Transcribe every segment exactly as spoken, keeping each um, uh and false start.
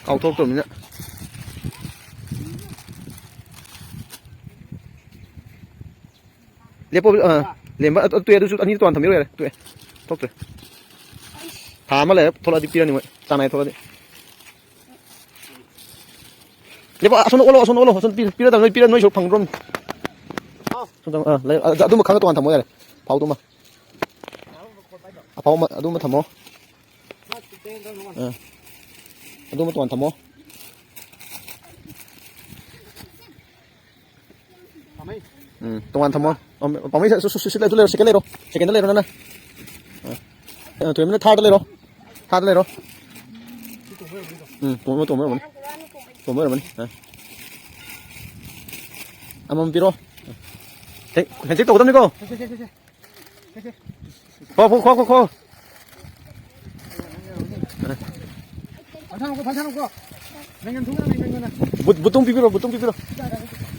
ꯀꯥꯎꯊꯣꯛꯇꯕꯅꯤꯅ꯫ ꯂꯦꯞꯄꯣ꯫ ꯑ, ꯂꯦꯝꯕ꯫ ꯑ, ꯇꯣꯛꯑꯦ꯫ ꯑꯗꯨꯁꯨ ꯑꯅꯤ ꯇꯣꯉꯥꯟ ꯊꯝꯕꯤꯔꯣ꯫ ꯌꯥꯔꯦ, ꯇꯣꯛꯑꯦ꯫ ꯊꯣꯛꯇ꯭ꯔꯦ꯫ ꯊꯥ ꯑꯃ ꯂꯩꯔ ꯊꯣꯛꯂꯛꯑꯗꯤ ꯄꯤꯔꯅꯤ ꯃꯣꯏ, ꯆꯥꯡ ꯅꯥꯏ ꯊꯣꯛꯂꯛꯑꯗꯤ꯫ ꯂꯦꯞꯄꯣ꯫ ꯑꯁꯣꯝꯗ ꯑꯣꯜꯂꯣ, ꯑꯁꯣꯝꯗ ꯑꯣꯜꯂꯣ꯫ ꯑꯁꯣꯝꯗ ꯄꯤ-, ꯄꯤꯔꯗꯕꯅꯤ꯫ ꯅꯣꯏ ꯄꯤꯔꯗꯕꯅꯤ꯫ ꯅꯣꯏ ꯁꯔꯨꯛ ꯐꯪꯗ꯭ꯔꯣꯝ꯫ ꯑꯁꯣꯝꯗ, ꯑ, ꯂꯩ-, ꯑ, ꯑꯗꯨꯝꯕ ꯈꯪꯒ ꯇꯣꯉꯥꯟ ꯊꯝꯃꯣ꯫ ꯌꯥꯔꯦ, ꯐꯥꯎꯗꯨꯃ꯫ ꯑꯐꯥꯎꯕ ꯑꯃ ꯑꯗꯨꯃ ꯊꯝꯃꯣ꯫ ꯑꯥ, ꯑꯗꯨꯃ ꯇꯣꯉꯥꯟ ꯊꯝꯃꯣ꯫ ꯎꯝ, ꯇꯣꯉꯥꯟ ꯊꯝꯃꯣ꯫ ꯑꯝ, ꯄꯥꯝꯃꯩ, ꯁꯨ-, ꯁꯨ-, ꯁꯨ-, ꯁꯤ ꯂꯩꯔꯣ, ꯁꯦꯀꯦꯟ ꯂꯩꯔꯣ, ꯁꯦꯀꯦꯟꯗ ꯂꯩꯔꯣ ꯅꯪꯅ꯫ ꯑꯥ, ꯑꯥ, ꯊꯣꯏꯕꯤꯅ ꯊꯥꯔꯗ ꯂꯩꯔꯣ, ꯊꯥꯔꯗ ꯂꯩꯔꯣ꯫ ꯎꯝ, ꯇꯣꯡꯕ, ꯇꯣꯡꯕ ꯑꯣꯏꯔꯝꯃꯅꯤ, ꯇꯣꯡꯕ ꯑꯣꯏꯔꯝꯃꯅꯤ꯫ ꯑꯥ, ꯑꯃꯃꯝ ꯄꯤꯔꯣ꯫ ꯍꯦꯛ, ꯍꯦꯛ ꯇꯧꯒꯗꯕꯅꯤꯀꯣ꯫ ꯈꯣ, ꯈꯣ, ꯈꯣ, ꯈꯣ, ꯈꯣ꯫ ꯐꯖꯅꯀꯣ, ꯐꯖꯅꯀꯣ꯫ ꯅꯪ ꯌꯥꯝ ꯊꯨꯅ, ꯅꯪ ꯌꯥꯝ ꯊꯨꯅ꯫ ꯕꯨꯠ, ꯕꯨꯠꯇꯣꯡ ꯄꯤꯕꯤꯔꯣ, ꯕꯨꯠꯇꯣꯡ ꯄꯤꯕꯤꯔꯣ꯫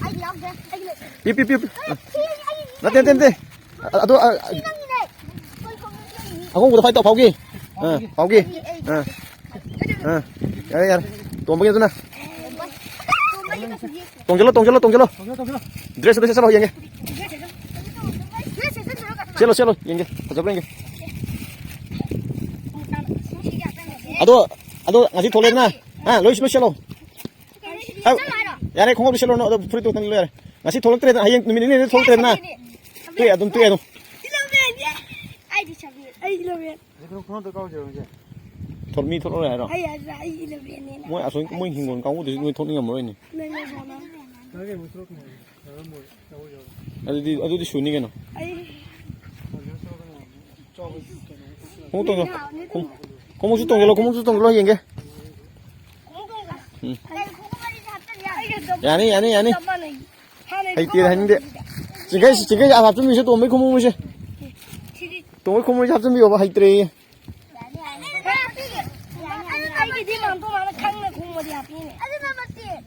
ꯑꯩ ꯌꯥꯎꯗꯦ, ꯑꯩꯒꯤ ꯂꯩ꯫ ꯄꯤ, ꯄꯤ, ꯄꯤ, ꯄꯤ꯫ ꯑꯦ, ꯁꯤ ꯑꯩ, ꯑꯩ, ꯅꯠꯇꯦ, ꯅꯠꯇꯦ, ꯅꯠꯇꯦ꯫ ꯑ-, ꯑꯗꯣ, ꯑ, ꯑ, ꯁꯤ ꯅꯪꯒꯤꯅꯦ꯫ ꯑꯩꯈꯣꯏ ꯈꯣꯡꯎꯞ ꯁꯦꯝꯃꯤꯅꯤ꯫ ꯑꯉꯧꯕꯗꯣ fight ꯇꯧ, ꯐꯥꯎꯒꯤ꯫ ꯑꯥ, ꯐꯥꯎꯒꯤ꯫ ꯑꯩ, ꯑꯩ, ꯑꯥ, ꯑꯥ꯫ ꯌꯥꯔꯦ, ꯌꯥꯔꯦ꯫ ꯇꯣꯝꯕꯒꯤ ꯑꯗꯨꯅ꯫ ꯇꯣꯝꯕꯒꯤ ꯀꯩꯁꯨ ꯌꯦꯛꯇꯦ꯫ ꯇꯣꯡꯖꯜꯂꯣ, ꯇꯣꯡꯖꯜꯂꯣ, ꯇꯣꯡꯖꯜꯂꯣ꯫ ꯇꯣꯡꯖꯜꯂꯣ, ꯇꯣꯡꯖꯜꯂꯣ꯫ ꯗ꯭ꯔꯦꯁ ꯑꯗꯨ ꯁꯦꯠꯆꯜꯂꯣ, ꯌꯦꯡꯒꯦ꯫ ꯗ꯭ꯔꯦꯁ ꯁꯦꯠꯆꯜꯂꯣ꯫ ꯗ꯭ꯔꯦꯁ ꯁꯦꯠꯆꯜꯂꯣ꯫ ꯆꯦꯜꯂꯣ, ꯆꯦꯜꯂꯣ, ꯌꯦꯡꯒꯦ꯫ ꯐꯖꯕ꯭ꯔꯥ ꯌꯦꯡꯒꯦ꯫ ꯑꯗꯣ, ꯑꯗꯣ ꯉꯁꯤ ꯊꯣꯛꯂꯛꯑꯦꯗꯅ꯫ ꯑ, ꯂꯣꯏ, ꯂꯣꯏ ꯁꯦꯠꯂꯣ꯫ ꯑ, ꯌꯥꯔꯦ, ꯈꯣꯡꯎꯞ ꯂꯣꯏ ꯁꯦꯠꯂꯣ, ꯑꯗꯣ ꯐꯨꯔꯤꯠꯇꯣ ꯈꯛꯇꯪ ꯂꯣꯏꯔꯦ꯫ ꯉꯁꯤ ꯊꯣꯛꯂꯛꯇ꯭ꯔꯦꯗꯅ, ꯍꯌꯦꯡ ꯅꯨꯃꯤꯠ ꯅꯤꯅꯤꯗ ꯊꯣꯛꯂꯛꯇ꯭ꯔꯦꯗꯅ꯫ ꯇꯣꯛꯑꯦ, ꯑꯗꯨꯝ ꯇꯣꯛꯑꯦ, ꯑꯗꯨꯝ꯫ ꯑꯩꯗꯤ ꯁꯕꯦꯟ꯫ ꯑꯩ ꯏꯂꯚꯦꯟ꯫ ꯊꯣꯛ-, ꯃꯤ ꯊꯣꯛꯂꯛꯑꯣꯏ ꯍꯥꯏꯔꯣ? ꯑꯩ ꯍꯥꯏꯗ꯭ꯔꯥ, ꯑꯩ ꯏꯂꯚꯦꯟꯅꯦꯅ꯫ ꯃꯣꯏ ꯑꯁꯣꯝ, ꯃꯣꯏ ꯍꯤꯡꯒꯣꯜ ꯀꯥꯡꯕꯨꯗꯨꯁꯨ ꯃꯣꯏ ꯊꯣꯛꯅꯤꯡꯉꯝꯃꯔꯣꯏꯅꯦ꯫ ꯅꯪꯅ ꯁꯣꯝꯗ꯫ ꯑꯗꯨꯗꯤ, ꯑꯗꯨꯗꯤ ꯁꯨꯅꯤ ꯀꯩꯅꯣ꯫ ꯑꯩ ꯈꯣꯡꯎꯞ ꯇꯣꯡꯖꯜꯂꯣ꯫ ꯈꯣꯡ-, ꯈꯣꯡꯎꯞꯁꯨ ꯇꯣꯡꯖꯜꯂꯣ, ꯈꯣꯡꯎꯞꯁꯨ ꯇꯣꯡꯖꯜꯂꯣ, ꯌꯦꯡꯒꯦ꯫ ꯎꯝ꯫ ꯌꯥꯅꯤ, ꯌꯥꯅꯤ, ꯌꯥꯅꯤ꯫ ꯍꯩꯇꯦ ꯍꯥꯏꯅꯤꯡꯗꯦ꯫ ꯆꯤꯡꯈꯩ, ꯆꯤꯡꯈꯩ ꯍꯥꯞꯆꯤꯟꯕꯤꯁꯦ ꯇꯣꯝꯕꯩ ꯈꯣꯡꯎꯞꯁꯦ꯫ ꯇꯣꯝꯕꯩ ꯈꯣꯡꯎꯞꯁꯦ ꯍꯥꯞꯆꯤꯟꯕꯤꯌꯣꯕ, ꯍꯩꯇ꯭ꯔꯦꯌꯦ꯫ ꯑꯩꯒꯤꯗꯤ ꯃꯥꯝꯇꯣꯟ ꯃꯥꯅ ꯈꯪꯅ ꯈꯣꯡꯕꯗꯤ ꯍꯥꯞꯄꯤꯅꯦ꯫ ꯑꯗꯨ number ten꯫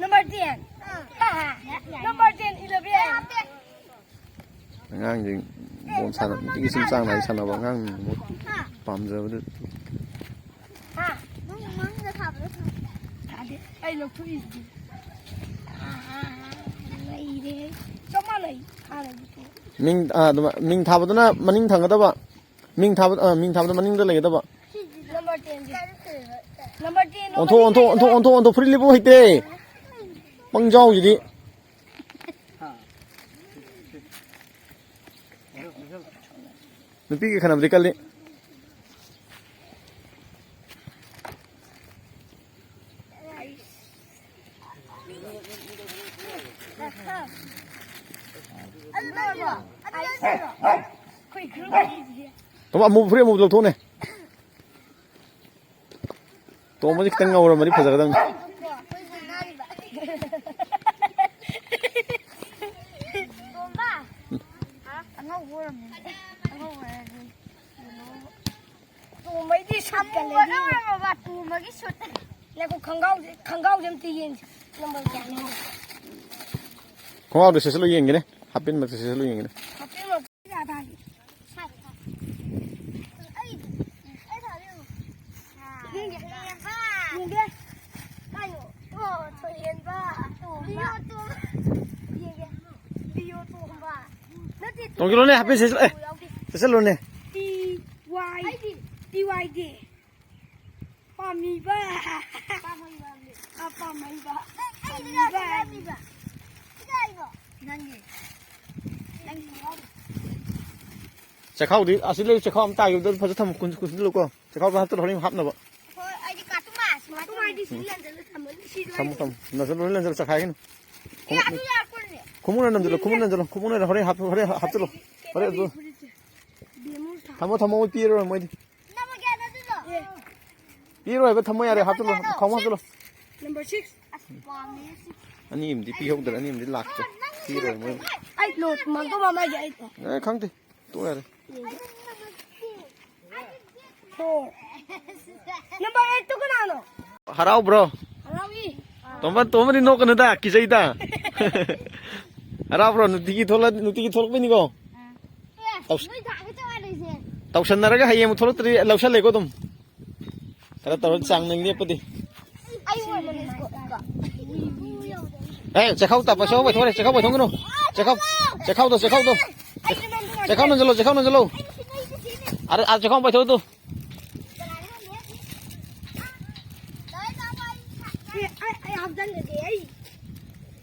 Number ten꯫ Number ten, eleven꯫ ꯑꯉꯥꯡꯁꯤꯡ ꯕꯣꯜ ꯁꯥꯟꯅꯕ, ꯅꯨꯡꯇꯤꯒꯤ ꯁꯨꯝ ꯆꯥꯡ ꯅꯥꯏ ꯁꯥꯟꯅꯕ ꯑꯉꯥꯡꯁꯤꯡ ꯃꯣꯏ ꯄꯥꯝꯖꯕꯗꯨ꯫ ꯑꯩ ꯂꯧꯊꯣꯛꯏꯁꯤꯗꯤ꯫ ꯑꯥ, ꯂꯩꯔꯦ꯫ ꯆꯞ ꯃꯥꯟꯅꯩ ꯍꯥꯟꯅꯒꯤꯗꯣ꯫ ꯃꯤꯡ, ꯑꯥ, ꯑꯗꯨꯃ-, ꯃꯤꯡ ꯊꯥꯕꯗꯨꯅ ꯃꯅꯤꯡ ꯊꯪꯒꯗꯕ꯫ ꯃꯤꯡ ꯊꯥꯕ-, ꯑꯥ, ꯃꯤꯡ ꯊꯥꯕꯗ ꯃꯅꯤꯡꯗ ꯂꯩꯒꯗꯕ꯫ ꯅꯝꯕꯔ ꯇꯦꯟꯁꯦ꯫ ꯅꯝꯕꯔ ꯇꯦꯟ ꯑꯣꯟꯊꯣꯛ, ꯑꯣꯟꯊꯣꯛ, ꯑꯣꯟꯊꯣꯛ, ꯑꯣꯟꯊꯣꯛ, ꯐꯨꯔꯤꯠ ꯂꯤꯠꯄ ꯍꯩꯇꯦ꯫ ꯄꯪꯖꯥꯎꯁꯤꯗꯤ꯫ ꯅꯨꯄꯤꯒꯤ ꯈꯟꯅꯕꯗꯤ ꯀꯜꯂꯤ꯫ ꯇꯣꯝꯕ, ꯑꯃꯨꯕ ꯐꯨꯔꯤꯠ ꯑꯃꯨꯕ ꯂꯧꯊꯣꯛꯅꯦ꯫ ꯇꯣꯝꯕꯁꯦ ꯈꯤꯇꯪ ꯉꯧꯔꯝꯃꯗꯤ ꯐꯖꯒꯗꯕꯅꯤ꯫ ꯇꯣꯝꯕ? ꯑꯉꯧꯕ ꯑꯣꯏꯔꯝꯃꯦ꯫ ꯑꯉꯧꯕ ꯑꯣꯏꯔꯗꯤ ꯌꯦꯜꯂꯣ꯫ ꯇꯣꯝꯕꯩꯗꯤ ꯁꯨꯠꯀ ꯑꯃꯨꯕꯅ ꯂꯩꯕꯤꯌꯨ꯫ ꯑꯣꯏꯔꯝꯃꯕ, ꯇꯣꯝꯕꯒꯤ ꯁꯨꯠ꯫ ꯉꯥꯏꯈꯣ, ꯈꯪꯒꯥꯎꯁꯦ, ꯈꯪꯒꯥꯎꯁꯦ ꯑꯝꯇ ꯌꯦꯡꯁꯦ꯫ ꯅꯝꯕꯔ ꯀꯌꯥꯅꯣ? ꯈꯣꯡꯒ꯭ꯔꯥꯎꯗꯣ ꯁꯦꯠꯆꯜꯂꯣ ꯌꯦꯡꯒꯦꯅꯦ꯫ ꯍꯥꯞꯄꯦꯟꯃꯛꯇ ꯁꯦꯠꯆꯜꯂꯣ ꯌꯦꯡꯒꯦꯅꯦ꯫ ꯍꯥꯞꯄꯦꯟꯃꯛ ꯌꯥꯗꯥꯏ? ꯌꯦꯡꯒꯦ꯫ ꯌꯦꯡꯒꯦ꯫ ꯀꯥꯏꯅꯣ? ꯑꯣ, ꯊꯣꯏꯍꯦꯟꯕ꯫ ꯇꯣꯝꯕ꯫ ꯂꯤꯌꯣ ꯇꯣꯝꯕ꯫ ꯌꯦꯡꯒꯦ꯫ ꯂꯤꯌꯣ ꯇꯣꯝꯕ꯫ ꯅꯠꯇꯦ, ꯇꯣꯡꯖꯤꯜꯂꯣꯅꯦ, ꯍꯥꯏꯐꯦꯠ ꯁꯦꯠꯆꯜ-, ꯑꯦ, ꯇꯣꯝꯕ ꯌꯥꯎꯗꯦ꯫ ꯁꯦꯠꯆꯜꯂꯣꯅꯦ꯫ ꯇꯤ ꯋꯥꯏ, ꯑꯩꯗꯤ? ꯇꯤ ꯋꯥꯏ ꯗꯤ꯫ ꯄꯥꯝꯃꯤꯕ꯫ ꯄꯥꯝꯃꯤꯕ꯫ ꯑ, ꯄꯥꯝꯃꯤꯕ꯫ ꯑꯩꯗꯤ ꯄꯥꯝꯃꯤꯕ꯫ ꯀꯅꯥꯒꯤ ꯄꯥꯝꯃꯤꯕ? ꯁꯤꯗ ꯑꯩꯕꯣ꯫ ꯅꯪꯒꯤ꯫ ꯅꯪꯒꯤ ꯈꯣꯡꯒ꯭ꯔꯥꯎꯗꯣ꯫ ꯆꯦꯈꯥꯎꯗꯤ ꯑꯁꯤ ꯂꯩ, ꯆꯦꯈꯥꯎ ꯑꯃ ꯇꯥꯈꯤꯕꯗꯣ ꯐꯖ ꯊꯝꯃꯨ, ꯀꯨꯟ-, ꯀꯨꯟꯁꯤꯜꯂꯨꯀꯣ꯫ ꯆꯦꯈꯥꯎꯗꯣ ꯍꯥꯞꯆꯜꯂꯣ, ꯍꯣꯔꯦꯟ ꯍꯥꯞꯅꯕ꯫ ꯍꯣꯏ, ꯑꯩꯗꯤ ꯀꯥꯇꯨ ꯃꯥꯁ ꯃꯥ ꯀꯥꯇꯨ ꯃꯥꯁ ꯇꯧꯔꯦ꯫ ꯁꯤ ꯂꯟꯖꯜꯂ ꯊꯝꯃꯅꯤ, ꯁꯤꯁꯨ ꯊꯝꯃꯨ, ꯑꯩ ꯊꯝꯃꯨ꯫ ꯂꯟꯖꯜꯂꯣ, ꯂꯣꯏ ꯂꯟꯖꯜꯂꯣ, ꯆꯈꯥꯏꯒꯅꯨ꯫ ꯑꯦ, ꯈꯣꯡꯎꯞ-, ꯑꯗꯨ ꯌꯥꯔꯛꯄꯅꯦ꯫ ꯈꯣꯡꯎꯞꯅ ꯅꯝꯖꯜꯂꯣ, ꯈꯣꯡꯎꯞꯅ ꯅꯝꯖꯜꯂꯣ, ꯈꯣꯡꯎꯞꯅ ꯍꯣꯔꯦꯟ ꯍꯥꯞ-, ꯍꯣꯔꯦꯟ ꯍꯥꯞꯆꯜꯂꯣ꯫ ꯍꯣꯔꯦꯟ ꯑꯗꯨ ꯐꯨꯔꯤꯠꯁꯦ꯫ ꯕꯦꯃꯨ ꯊꯥ꯫ ꯊꯝꯃꯣ, ꯊꯝꯃꯣ, ꯃꯣꯏ ꯄꯤꯔꯔꯣꯏ ꯃꯣꯏꯗꯤ꯫ ꯅꯝꯕꯔ ꯀꯌꯥꯅꯣ ꯑꯗꯨꯗꯣ? ꯑꯦ꯫ ꯄꯤꯔꯔꯣꯏꯕ, ꯊꯝꯃꯣ ꯌꯥꯔꯦ, ꯅꯝꯕꯔ ꯍꯥꯞꯆꯜꯂꯣ꯫ ꯀꯌꯥꯅꯣ? ꯈꯣꯡꯎꯞ ꯍꯥꯞꯆꯜꯂꯣ꯫ Number six. ꯑꯁ, ꯄꯥꯝꯃꯦ ꯁꯤꯛꯁ꯫ ꯑꯅꯤ ꯑꯃꯗꯤ ꯄꯤꯍꯧꯗ꯭ꯔꯦ, ꯑꯅꯤ ꯑꯃꯗꯤ ꯂꯥꯛꯇ꯭ꯔꯦ꯫ ꯄꯤꯔꯔꯣꯏ ꯃꯣꯏ꯫ ꯑꯩ ꯂꯣꯠ ꯃꯥꯡꯗꯧ ꯃꯥ ꯃꯥꯒꯤ ꯑꯩ꯫ ꯑꯦ, ꯈꯪꯗꯦ꯫ ꯇꯣꯛꯑꯣ ꯌꯥꯔꯦ꯫ ꯐꯣꯔ꯫ ꯅꯝꯕꯔ ꯑꯩꯠꯇꯨ ꯀꯅꯥꯅꯣ? ꯍꯔꯥꯎꯕ꯭ꯔꯣ? ꯍꯔꯥꯎꯏ꯫ ꯇꯣꯝꯕ, ꯇꯣꯝꯕꯗꯤ ꯅꯣꯛꯀꯅꯨꯗ, ꯀꯤꯖꯩꯗ꯫ ꯍꯔꯥꯎꯕ꯭ꯔꯣ? ꯅꯨꯡꯇꯤꯒꯤ ꯊꯣꯛꯂꯛ-, ꯅꯨꯡꯇꯤꯒꯤ ꯊꯣꯛꯂꯛꯄꯩꯅꯤꯀꯣ? ꯑꯦ, ꯇꯧꯁ-, ꯅꯣꯏ ꯊꯥꯒꯦ ꯇꯧꯔ ꯂꯩꯁꯦ꯫ ꯇꯧꯁꯟꯅꯔꯒ ꯍꯌꯦꯡ ꯑꯃꯨꯛ ꯊꯣꯛꯂꯛꯇ꯭ꯔꯗꯤ ꯂꯧꯁꯜꯂꯦꯀꯣ ꯑꯗꯨꯝ꯫ ꯈꯔ ꯇꯧꯔ ꯆꯥꯡ ꯅꯥꯏꯅ ꯂꯦꯞꯄꯗꯤ꯫ ꯑꯦ, ꯆꯦꯈꯥꯎ ꯇꯞꯄ, ꯆꯦꯈꯥꯎ ꯄꯥꯏꯊꯣꯛꯈ꯭ꯔꯦ, ꯆꯦꯈꯥꯎ ꯄꯥꯏꯊꯣꯛꯀꯅꯨ꯫ ꯆꯦꯈꯥꯎ, ꯆꯦꯈꯥꯎꯗꯣ, ꯆꯦꯈꯥꯎꯗꯣ꯫ ꯆꯦꯈꯥꯎ ꯅꯟꯖꯜꯂꯣ, ꯆꯦꯈꯥꯎ ꯅꯟꯖꯜꯂꯣ꯫ ꯑꯥ, ꯑꯥ, ꯆꯦꯈꯥꯎ ꯄꯥꯏꯊꯣꯛꯑꯣ ꯇꯨ꯫ ꯑꯩ, ꯑꯩ, ꯑꯩ ꯍꯥꯞꯆꯟꯒꯦ, ꯑꯩ꯫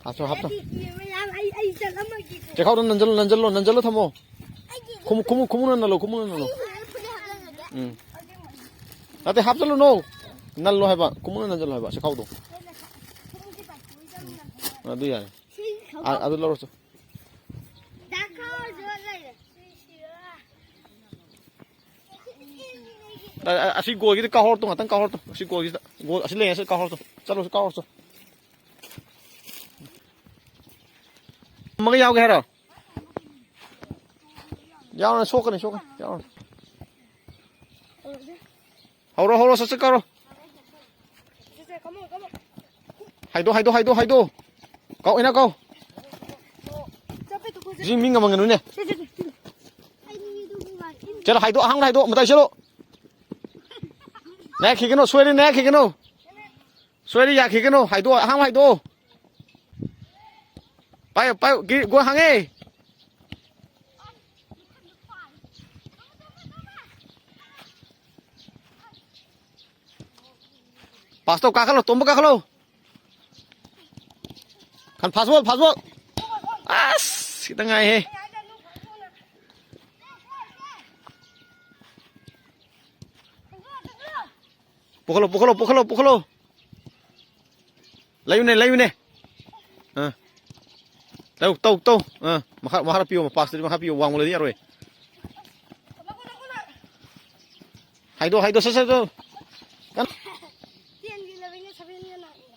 ꯍꯥꯞꯆꯣ, ꯍꯥꯞꯆꯣ꯫ ꯑꯩ, ꯑꯩ, ꯑꯩ ꯆꯠꯂꯝꯃꯒꯦꯀꯣ꯫ ꯆꯦꯈꯥꯎꯗꯣ ꯅꯟꯖꯜꯂꯣ, ꯅꯟꯖꯜꯂꯣ, ꯅꯟꯖꯜꯂꯣ ꯊꯝꯃꯣ꯫ ꯈꯨꯃꯨ, ꯈꯨꯃꯨ, ꯈꯨꯃꯨꯅ ꯅꯜꯂꯣ, ꯈꯨꯃꯨꯅ ꯅꯜꯂꯣ꯫ ꯎꯝ꯫ ꯅꯠꯇꯦ, ꯍꯥꯞꯆꯜꯂꯨꯅꯣ꯫ ꯅꯜꯂꯣ ꯍꯥꯏꯕ, ꯈꯨꯃꯨꯅ ꯅꯟꯖꯜꯂꯣ ꯍꯥꯏꯕ, ꯆꯦꯈꯥꯎꯗꯣ꯫ ꯑꯗꯨ ꯌꯥꯔꯦ꯫ ꯑ-, ꯑꯗꯨ ꯂꯧꯔꯁꯨ꯫ ꯑ-, ꯑ-, ꯑꯁꯤ ꯒꯣꯜꯒꯤꯗ ꯀꯥꯍꯧꯔꯣ ꯇꯨ, ꯉꯥꯛꯇꯪ ꯀꯥꯍꯧꯔꯣ ꯇꯨ꯫ ꯑꯁꯤ ꯒꯣꯜꯒꯤꯁꯤꯗ꯫ ꯒꯣꯜ ꯑꯁꯤ ꯂꯩ, ꯑꯁꯤ ꯀꯥꯍꯧꯔꯣ ꯇꯨ꯫ ꯆꯠꯂꯣ, ꯀꯥꯍꯧꯔꯣ ꯇꯨ꯫ ꯑꯃꯒ ꯌꯥꯎꯒꯦ ꯍꯥꯏꯔꯣ? ꯌꯥꯎꯔꯅꯨ, ꯁꯣꯛꯀꯅꯤ, ꯁꯣꯛꯀꯅꯤ꯫ ꯌꯥꯎꯔꯅꯨ꯫ ꯍꯧꯔꯣ, ꯍꯧꯔꯣ, ꯁꯠ ꯁꯠ ꯀꯥꯔꯣ꯫ ꯍꯥꯏꯗꯣ, ꯍꯥꯏꯗꯣ, ꯍꯥꯏꯗꯣ, ꯍꯥꯏꯗꯣ꯫ ꯀꯥꯎ, ꯏꯅꯥ ꯀꯥꯎ꯫ ꯁꯤ ꯃꯤ ꯉꯝꯍꯟꯒꯅꯨꯅꯦ꯫ ꯆꯠꯂꯣ, ꯍꯥꯏꯗꯣ, ꯑꯍꯥꯡꯕ ꯍꯥꯏꯗꯣ, ꯃꯇꯥꯏ ꯆꯠꯂꯣ꯫ ꯅꯦꯛꯈꯤꯒꯅꯨ, ꯁꯣꯏꯔꯦ, ꯅꯦꯛꯈꯤꯒꯅꯨ꯫ ꯁꯣꯏꯔꯦ, ꯌꯥꯈꯤꯒꯅꯨ, ꯍꯥꯏꯗꯣ, ꯑꯍꯥꯡꯕ ꯍꯥꯏꯗꯣ꯫ ꯄꯥꯏꯌꯨ, ꯄꯥꯏꯌꯨ, ꯒꯤ-, ꯒꯣꯜ ꯍꯥꯡꯉꯦ꯫ ꯄꯥꯁ ꯇꯧ, ꯀꯥꯈꯠꯂꯣ, ꯇꯣꯝꯕ ꯀꯥꯈꯠꯂꯣ꯫ ꯈꯟ, fast ball, fast ball꯫ ꯑꯁ, ꯈꯤꯇꯪ ꯉꯥꯏꯍꯦ꯫ ꯄꯨꯈꯠꯂꯣ, ꯄꯨꯈꯠꯂꯣ, ꯄꯨꯈꯠꯂꯣ, ꯄꯨꯈꯠꯂꯣ꯫ ꯂꯩꯌꯨꯅꯦ, ꯂꯩꯌꯨꯅꯦ꯫ ꯑꯥ꯫ ꯇꯧ, ꯇꯧ, ꯇꯧ꯫ ꯑꯥ, ꯃꯈꯥ, ꯃꯈꯥ ꯄꯤꯌꯣ, ꯄꯥꯁꯇꯨꯗꯤ ꯃꯈꯥ ꯄꯤꯌꯣ, ꯋꯥꯡꯃꯗꯗꯤ ꯌꯥꯔꯣꯏ꯫ ꯍꯥꯏꯗꯣ, ꯍꯥꯏꯗꯣ, ꯁꯠ, ꯁꯠ, ꯁꯠ꯫ ꯀꯟ-, ꯇꯦꯟꯒꯤ ꯂꯩꯕꯅꯤꯅ ꯁꯚꯦꯟꯒ ꯅꯥꯏꯟꯒ꯫